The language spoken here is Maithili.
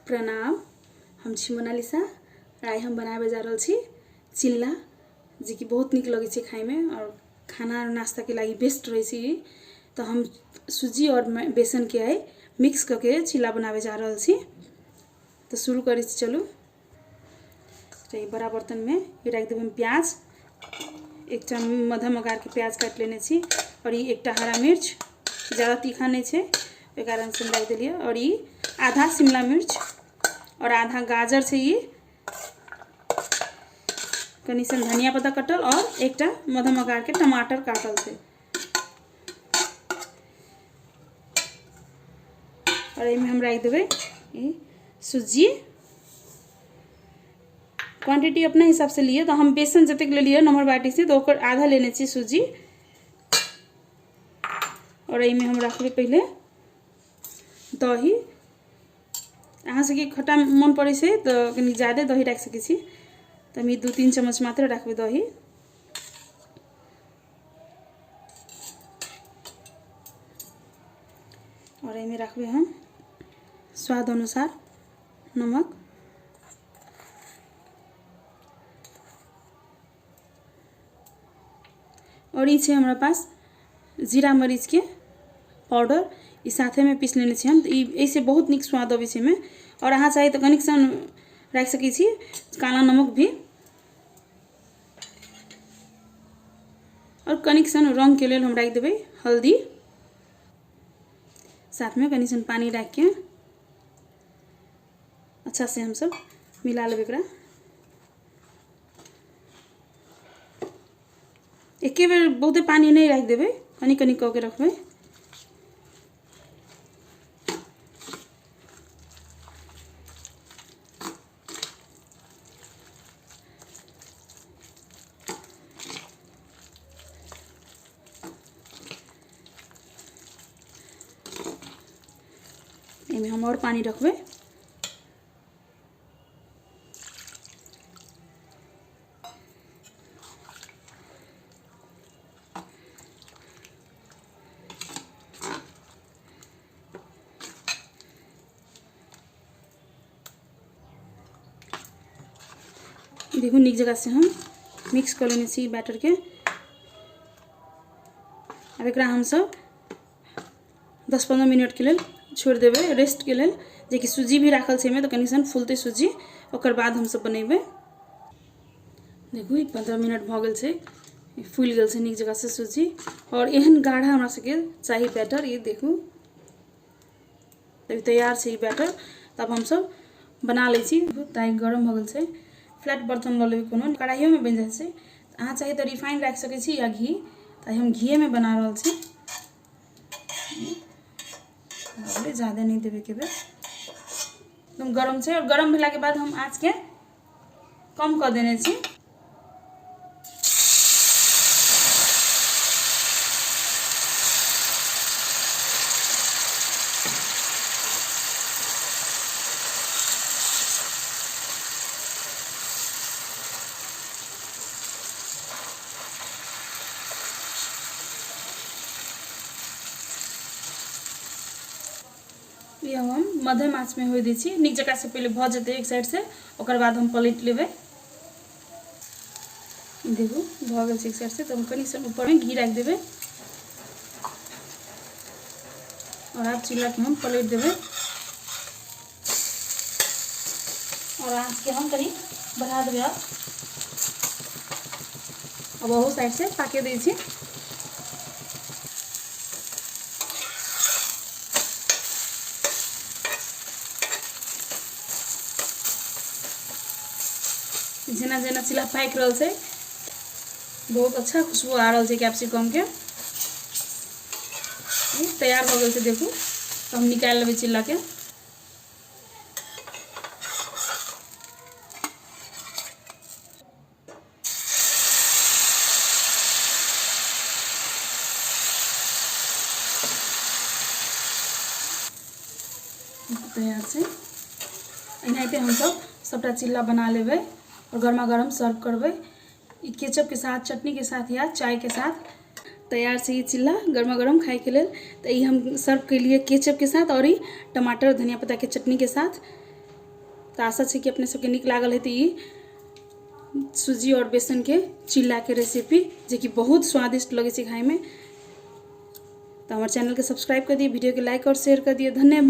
प्रणाम, हम छी मोनालिसा और आइ हम बनाबे जा रहल छी चिल्ला, जेकि बहुत नीक लगै छै खाइमे और खाना और नाश्ताके लागि बेस्ट रहै छै ई। तऽ हम सूजी और बेसनके आइ मिक्स कऽ के चिल्ला बनाबे जा रहल छी। तऽ शुरू करै छी, चलू। तऽ ई बड़ा बर्तनमे राखि देबै हम प्याज, एकटा मध्यम आकारके प्याज काटि लेने छी और ई एकटा हरा मिर्च, ज़्यादा तीखा नहीं छै ओहि कारण से हम राखि देलियै। और ई आधा शिमला मिर्च और आधा गाजर छै, ई कनि सन धनिया पत्ता कटल और एकटा मध्यम आकारके टमाटर काटल छै। और एहिमे हम राखि देबै ई सूजी। क्वांटिटी अपना हिसाब से लिए, तो हम बेसन जतेक लेलियै नम्हर बाटी से, तो ओकर आधा लेने छी सूजी। और एहिमे हम रखबै पहिले दही। अहाँ सबके खट्टा मन पड़ै छै तऽ कनि ज्यादे दही राखि सकै छी, तऽ हम ई 2-3 चम्मच मात्र राखबै दही। और एहिमे रखबै हम स्वाद अनुसार नमक। और ई छै हमरा पास जीरा मरीच के पाउडर, ई साथेमे पीस लेने छी हम, तऽ ई एहिसँ बहुत नीक स्वाद अबै छै एहिमे। और अहाँ चाही तऽ कनिक सन राखि सकै छी काला नमक भी। और कनिक सन रंगके लेल हम राखि देबै हल्दी, साथमे कनि सन पानी राखिके अच्छा से हमसब मिला लेबै एकरा। एके बेर बहुते पानी नहीं राखि देबै, कनि कनि कऽ के रखबै। एहिमे हम और पानी रखबै। देखू नीक जगह से हम मिक्स कऽ लेने छी बैटरके। आब एकरा हमसब 10-15 मिनटके लेल छोड़ि देबै रेस्टके लेल, जेकि सूजी भी राखल छै एहिमे, तऽ कनि सन फूलतै सूजी, ओकर बाद हमसब बनेबै। देखू ई 15 मिनट भऽ गेल छै, फूलि गेल छै नीक जगह से सूजी और एहन गाढ़ा हमरा सबके चाही बैटर। ई देखू तभी तैयार छै ई बैटर। तब हमसब बना लै छी। ताइ गरम भऽ गेल छै, फ्लैट बर्तन लऽ लेबै, कोनो कढ़ाइयोमे बनि जाइ छै। अहाँ चाही तऽ रिफाइन राखि सकै छी या घी, तऽ हम घीएमे बना रहल छी। ज़्यादा नहीं देवे के एकदम गरम छै और गरम भेलाके बाद हम आँचके कम कऽ देने छी। ई हम मध्यम आँचमे होय दै छी, नीक जकाँ से पहिले भऽ जेतै एक साइड से, ओकर बाद हम पलटि लेबै। देखू भऽ गेल छै एक साइड से, तऽ हम कनि सन ऊपरमे घी राखि देबै और आब चिल्लाके हम पलटि देबै और आँचके हम कनि बढ़ा देबै। आब अब ओहो साइड से पाके दै छी। जेना जेना चिल्ला पाकि रहल छै, बहुत अच्छा खुशबू आ रहल छै कैप्सिकम के। तैयार भऽ गेल छै, देखू। तऽ हम निकालि लेबै चिल्ला के। तैयार छै। एनाहिते हमसब सबटा चिल्ला बना लेबै और गरमा गरम सर्व करबै ई केचप के साथ, चटनी के साथ या चाय के साथ। तैयार छै ई चिल्ला गरमा गरम खाइके लेल। तऽ ई हम सर्व केलिए केचप के साथ और ई टमाटर धनिया पत्ता के चटनी के साथ। तऽ आशा छै कि अपने सबके नीक लागल हेतै ई सूजी आओर बेसनके चिल्लाके रेसिपी, जेकि बहुत स्वादिष्ट लगै छै खाइमे। तऽ हमर चैनलके सब्सक्राइब कऽ दियौ, वीडियोके लाइक आओर शेयर कऽ दियौ। धन्यवाद।